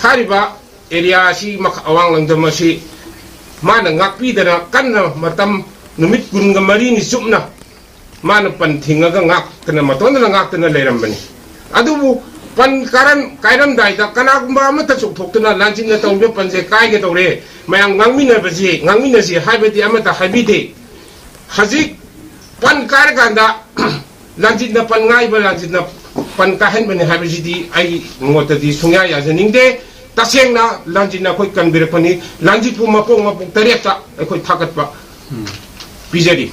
ꯍꯥꯏꯔꯤꯕ area ꯑꯁꯤ, ꯃꯈ-, ꯑꯋꯥꯡ ꯂꯪꯗꯝ ꯑꯁꯤ ꯃꯥꯅ ꯉꯥꯛꯄꯤꯗꯅ, ꯀꯟꯅ ꯃꯇꯝ ꯅꯨꯃꯤꯠ ꯀꯨꯟꯒ ꯃꯔꯤꯅꯤ ꯆꯨꯞꯅ ꯃꯥꯅ ꯄꯟ ꯊꯤꯡꯉꯒ ꯉꯥꯛꯇꯅ, ꯃꯇꯣꯟꯗꯅ ꯉꯥꯛꯇꯅ ꯂꯩꯔꯝꯕꯅꯤ꯫ ꯑꯗꯨꯕꯨ ꯄꯟ ꯀꯥꯔꯝ-, ꯀꯥꯏꯔꯝꯗꯥꯏꯗ ꯀꯅꯥꯒꯨꯝꯕ ꯑꯃꯠꯇ ꯆꯣꯡꯊꯣꯛꯇꯨꯅ ꯂꯥꯟꯖꯤꯟꯅ ꯇꯧꯔꯤꯕ ꯄꯟꯁꯦ ꯀꯥꯏꯒꯗꯧꯔꯦ, ꯃꯌꯥꯝ ꯉꯥꯡꯃꯤꯟꯅꯕꯁꯤ, ꯉꯥꯡꯃꯤꯟꯅꯁꯤ ꯍꯥꯏꯕꯗꯤ ꯑꯃꯠꯇ ꯍꯥꯏꯕꯤꯗꯦ꯫ ꯍꯧꯖꯤꯛ ꯄꯟ ꯀꯥꯏꯔꯀꯥꯟꯗ ꯂꯥꯟꯖꯤꯟꯅ ꯄꯟ ꯉꯥꯏꯕ, ꯂꯥꯟꯖꯤꯟꯅ ꯄꯟ ꯀꯥꯏꯍꯟꯕꯅꯤ ꯍꯥꯏꯕꯁꯤꯗꯤ ꯑꯩ ꯃꯣꯠꯇꯗꯤ ꯁꯨꯡꯌꯥ ꯌꯥꯖꯅꯤꯡꯗꯦ꯫ ꯇꯁꯦꯡꯅ ꯂꯥꯟꯖꯤꯟꯅ ꯑꯩꯈꯣꯏ ꯀꯟꯕꯤꯔꯛꯄꯅꯤ꯫ ꯂꯥꯟꯖꯤꯠꯄꯨ ꯃꯄꯣꯛ ꯃꯄꯣꯛ ꯇꯔꯦꯠꯇ ꯑꯩꯈꯣꯏ ꯊꯥꯒꯠꯄ ꯄꯤꯖꯔꯤ꯫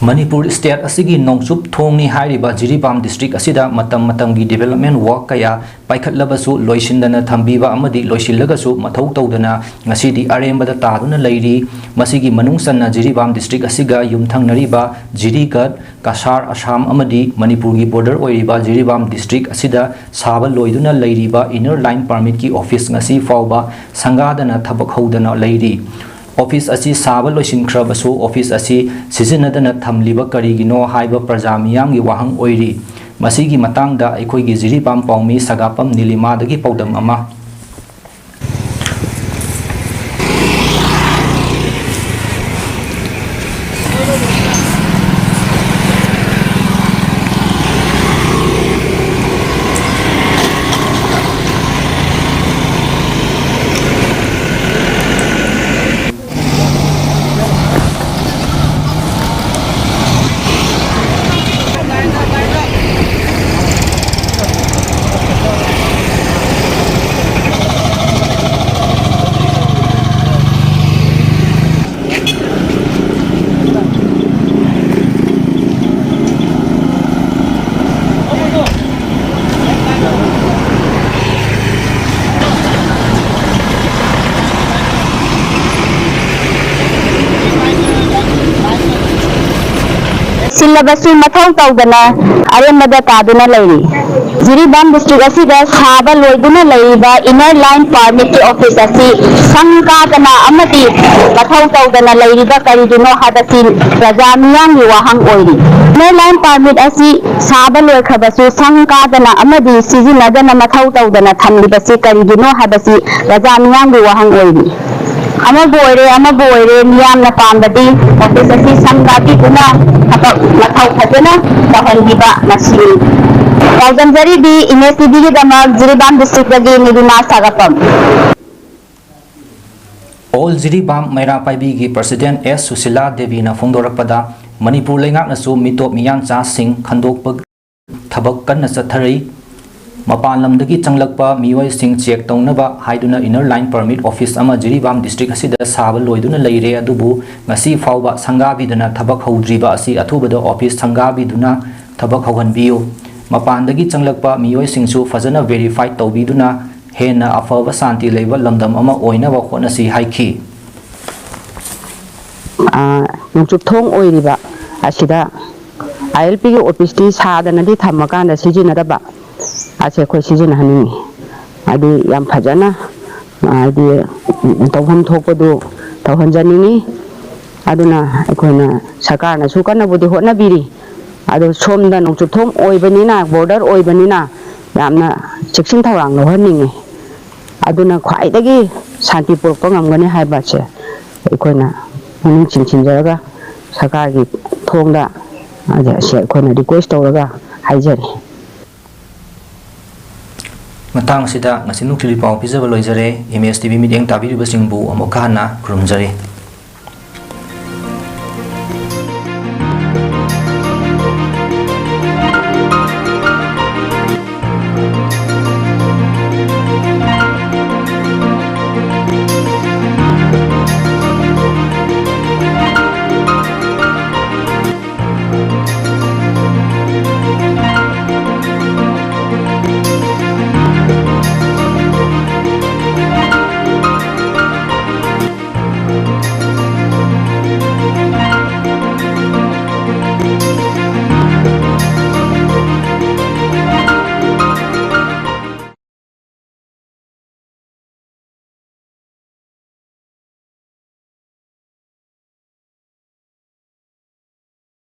ꯃꯅꯤꯄꯨꯔ state ꯑꯁꯤꯒꯤ ꯅꯣꯡꯆꯨꯞ ꯊꯣꯡꯅꯤ ꯍꯥꯏꯔꯤꯕ ꯖꯤꯔꯤꯕꯥꯝ district ꯑꯁꯤꯗ ꯃꯇꯝ ꯃꯇꯝꯒꯤ development work ꯀꯌꯥ ꯄꯥꯏꯈꯠꯂꯕꯁꯨ ꯂꯣꯏꯁꯤꯟꯗꯅ ꯊꯝꯕꯤꯕ ꯑꯃꯗꯤ ꯂꯣꯏꯁꯤꯜꯂꯒꯁꯨ ꯃꯊꯧ ꯇꯧꯗꯅ ꯉꯁꯤꯗꯤ ꯑꯔꯦꯝꯕꯗ ꯇꯥꯗꯨꯅ ꯂꯩꯔꯤ꯫ ꯃꯁꯤꯒꯤ ꯃꯅꯨꯡ ꯆꯟꯅ ꯖꯤꯔꯤꯕꯥꯝ district ꯑꯁꯤꯒ ꯌꯨꯝꯊꯪꯅꯔꯤꯕ ꯖꯤꯔꯤꯒꯠ, ꯀꯁꯥꯔ, ꯑꯁꯥꯝ ꯑꯃꯗꯤ ꯃꯅꯤꯄꯨꯔꯒꯤ border ꯑꯣꯏꯔꯤꯕ ꯖꯤꯔꯤꯕꯥꯝ district ꯑꯁꯤꯗ ꯁꯥꯕ ꯂꯣꯏꯗꯨꯅ ꯂꯩꯔꯤꯕ Inner Line Permitꯀꯤ office ꯉꯁꯤ ꯐꯥꯎꯕ ꯁꯪꯒꯥꯗꯅ ꯊꯕꯛ ꯍꯧꯗꯅ ꯂꯩꯔꯤ꯫ Office ꯑꯁꯤ ꯁꯥꯕ ꯂꯣꯏꯁꯤꯟꯈ꯭ꯔꯕꯁꯨ office ꯑꯁꯤ ꯁꯤꯖꯤꯟꯅꯗꯅ ꯊꯝꯂꯤꯕ ꯀꯔꯤꯒꯤꯅꯣ ꯍꯥꯏꯕ ꯄ꯭ꯔꯖꯥ ꯃꯤꯌꯥꯝꯒꯤ ꯋꯥꯍꯪ ꯑꯣꯏꯔꯤ꯫ ꯃꯁꯤꯒꯤ ꯃꯇꯥꯡꯗ ꯑꯩꯈꯣꯏꯒꯤ ꯖꯤꯔꯤꯕꯥꯝ ꯄꯥꯎꯃꯤ ꯁꯒꯥꯄꯝ ꯅꯤꯂꯤꯃꯥꯗꯒꯤ ꯄꯥꯎꯗꯝ ꯑꯃ꯫ ꯁꯤꯜꯂꯕꯁꯨ ꯃꯊꯧ ꯇꯧꯗꯅ ꯑꯔꯦꯝꯕꯗ ꯇꯥꯗꯨꯅ ꯂꯩꯔꯤ꯫ ꯖꯤꯔꯤꯕꯥꯝ district ꯑꯁꯤꯗ ꯁꯥꯕ ꯂꯣꯏꯗꯨꯅ ꯂꯩꯔꯤꯕ Inner Line Permitꯀꯤ office ꯑꯁꯤ ꯁꯪ ꯀꯥꯗꯅ ꯑꯃꯗꯤ ꯃꯊꯧ ꯇꯧꯗꯅ ꯂꯩꯔꯤꯕ ꯀꯔꯤꯒꯤꯅꯣ ꯍꯥꯏꯕꯁꯤ ꯄ꯭ꯔꯖꯥ ꯃꯤꯌꯥꯝꯒꯤ ꯋꯥꯍꯪ ꯑꯣꯏꯔꯤ꯫ Inner Line Permit ꯑꯁꯤ ꯁꯥꯕ ꯂꯣꯏꯈ꯭ꯔꯕꯁꯨ ꯁꯪ ꯀꯥꯗꯅ ꯑꯃꯗꯤ ꯁꯤꯖꯤꯟꯅꯗꯅ ꯃꯊꯧ ꯇꯧꯗꯅ ꯊꯝꯂꯤꯕꯁꯤ ꯀꯔꯤꯒꯤꯅꯣ ꯍꯥꯏꯕꯁꯤ ꯄ꯭ꯔꯖꯥ ꯃꯤꯌꯥꯝꯒꯤ ꯋꯥꯍꯪ ꯑꯣꯏꯔꯤ꯫ ꯑꯃꯕꯨ ꯑꯣꯏꯔꯦ, ꯑꯃꯕꯨ ꯑꯣꯏꯔꯦ, ꯃꯤꯌꯥꯝꯅ ꯄꯥꯝꯕꯗꯤ ꯑꯣꯐꯤꯁ ꯑꯁꯤ ꯁꯪꯒꯥꯕꯤꯗꯨꯅ ꯊꯕꯛ ꯃꯊꯧ ꯐꯖꯅ ꯇꯧꯍꯟꯕꯤꯕ ꯃꯁꯤꯅꯤ꯫ ꯄꯥꯎꯗꯝꯖꯔꯤꯕꯤ ꯏꯃꯦꯖ ꯇꯤꯚꯤꯒꯤꯗꯃꯛ ꯖꯤꯔꯤꯕꯥꯝ ꯗꯤꯁꯇ꯭ꯔꯤꯛꯇꯒꯤ ꯅꯤꯕꯤꯃꯥ ꯁꯥꯒꯠꯄꯝ꯫ ꯑꯣꯜ ꯖꯤꯔꯤꯕꯥꯝ ꯃꯩꯔꯥ ꯄꯥꯏꯕꯤꯒꯤ ꯄ꯭ꯔꯁꯤꯗꯦꯟ ꯑꯦꯁ ꯁꯨꯁꯤꯂꯥ ꯗꯦꯕꯤꯅ ꯐꯣꯡꯗꯣꯔꯛꯄꯗ, ꯃꯅꯤꯄꯨꯔ ꯂꯩꯉꯥꯛꯅꯁꯨ ꯃꯤꯇꯣꯞ ꯃꯤꯌꯥꯟꯆꯥꯁꯤꯡ ꯈꯟꯗꯣꯛꯄ ꯊꯕꯛ ꯀꯟꯅ ꯆꯠꯊꯔꯤ꯫ ꯃꯄꯥꯟ ꯂꯝꯗꯒꯤ ꯆꯪꯂꯛꯄ ꯃꯤꯑꯣꯏꯁꯤꯡ ꯆꯦꯛ ꯇꯧꯅꯕ ꯍꯥꯏꯗꯨꯅ ꯏꯅꯔ ꯂꯥꯏꯟ ꯄꯔꯃꯤꯠ ꯑꯣꯐꯤꯁ ꯑꯃ ꯖꯤꯔꯤꯕꯥꯝ ꯗꯤꯁꯇ꯭ꯔꯤꯛ ꯑꯁꯤꯗ ꯁꯥꯕ ꯂꯣꯏꯗꯨꯅ ꯂꯩꯔꯦ, ꯑꯗꯨꯕꯨ ꯉꯁꯤ ꯐꯥꯎꯕ ꯁꯪꯒꯥꯕꯤꯗꯅ ꯊꯕꯛ ꯍꯧꯗ꯭ꯔꯤꯕ ꯑꯁꯤ ꯑꯊꯨꯕꯗ ꯑꯣꯐꯤꯁ ꯁꯪꯒꯥꯕꯤꯗꯨꯅ ꯊꯕꯛ ꯍꯧꯍꯟꯕꯤꯌꯨ꯫ ꯃꯄꯥꯟꯗꯒꯤ ꯆꯪꯂꯛꯄ ꯃꯤꯑꯣꯏꯁꯤꯡꯁꯨ ꯐꯖꯅ ꯚꯦꯔꯤꯐꯥꯏ ꯇꯧꯕꯤꯗꯨꯅ ꯍꯦꯟꯅ ꯑꯐꯕ ꯁꯥꯟꯇꯤ ꯂꯩꯕ ꯂꯝꯗꯝ ꯑꯃ ꯑꯣꯏꯅꯕ ꯍꯣꯠꯅꯁꯤ ꯍꯥꯏꯈꯤ꯫ ꯅꯣꯡꯆꯨꯞ ꯊꯣꯡ ꯑꯣꯏꯔꯤꯕ ꯑꯁꯤꯗ ꯑꯥꯏ ꯑꯦꯜ ꯄꯤꯒꯤ ꯑꯣꯐꯤꯁꯇꯤ ꯁꯥꯗꯅꯗꯤ ꯊꯝꯃꯀꯥꯟꯗ ꯁꯤꯖꯤꯟꯅꯗꯕ ꯑꯁꯦ ꯑꯩꯈꯣꯏ ꯁꯤꯖꯤꯟꯅꯍꯟꯅꯤꯡꯉꯤ꯫ ꯍꯥꯏꯗꯤ ꯌꯥꯝ ꯐꯖꯅ ꯍꯥꯏꯗꯤ ꯇꯧꯐꯝ ꯊꯣꯛꯄꯗꯨ ꯇꯧꯍꯟꯖꯅꯤꯡꯉꯤ꯫ ꯑꯗꯨꯅ ꯑꯩꯈꯣꯏꯅ ꯁꯔꯀꯥꯔꯅꯁꯨ ꯀꯟꯅꯕꯨꯗꯤ ꯍꯣꯠꯅꯕꯤꯔꯤ꯫ ꯑꯗꯣ ꯁꯣꯝꯗ ꯅꯣꯡꯆꯨꯞ ꯊꯣꯡ ꯑꯣꯏꯕꯅꯤꯅ, ꯕꯣꯔꯗꯔ ꯑꯣꯏꯕꯅꯤꯅ ꯌꯥꯝꯅ ꯆꯦꯛꯁꯤꯟ ꯊꯧꯔꯥꯡ ꯂꯧꯍꯟꯅꯤꯡꯉꯤ꯫ ꯑꯗꯨꯅ ꯈ꯭ꯋꯥꯏꯗꯒꯤ ꯁꯥꯟꯇꯤ ꯄꯨꯔꯛꯄ ꯉꯝꯒꯅꯤ ꯍꯥꯏꯕꯁꯦ ꯑꯩꯈꯣꯏꯅ ꯄꯨꯛꯅꯤꯡ ꯆꯤꯡꯁꯤꯟꯖꯔꯒ ꯁꯔꯀꯥꯔꯒꯤ ꯊꯣꯡꯗ ꯑꯁꯦ ꯑꯩꯈꯣꯏꯅ ꯔꯤꯀ꯭ꯋꯦꯁ ꯇꯧꯔꯒ ꯍꯥꯏꯖꯔꯤ꯫ ꯃꯇꯥꯡ ꯑꯁꯤꯗ ꯉꯁꯤ ꯅꯨꯡꯊꯤꯜꯒꯤ ꯄꯥꯎ ꯄꯤꯖꯕ ꯂꯣꯏꯖꯔꯦ꯫ ꯑꯦꯝ ꯑꯦꯁ ꯇꯤ ꯚꯤ ꯃꯤꯠꯌꯦꯡ ꯇꯥꯕꯤꯔꯤꯕꯁꯤꯡꯕꯨ ꯑꯃꯨꯛꯀ ꯍꯟꯅ ꯈꯨꯔꯨꯝꯖꯔꯤ꯫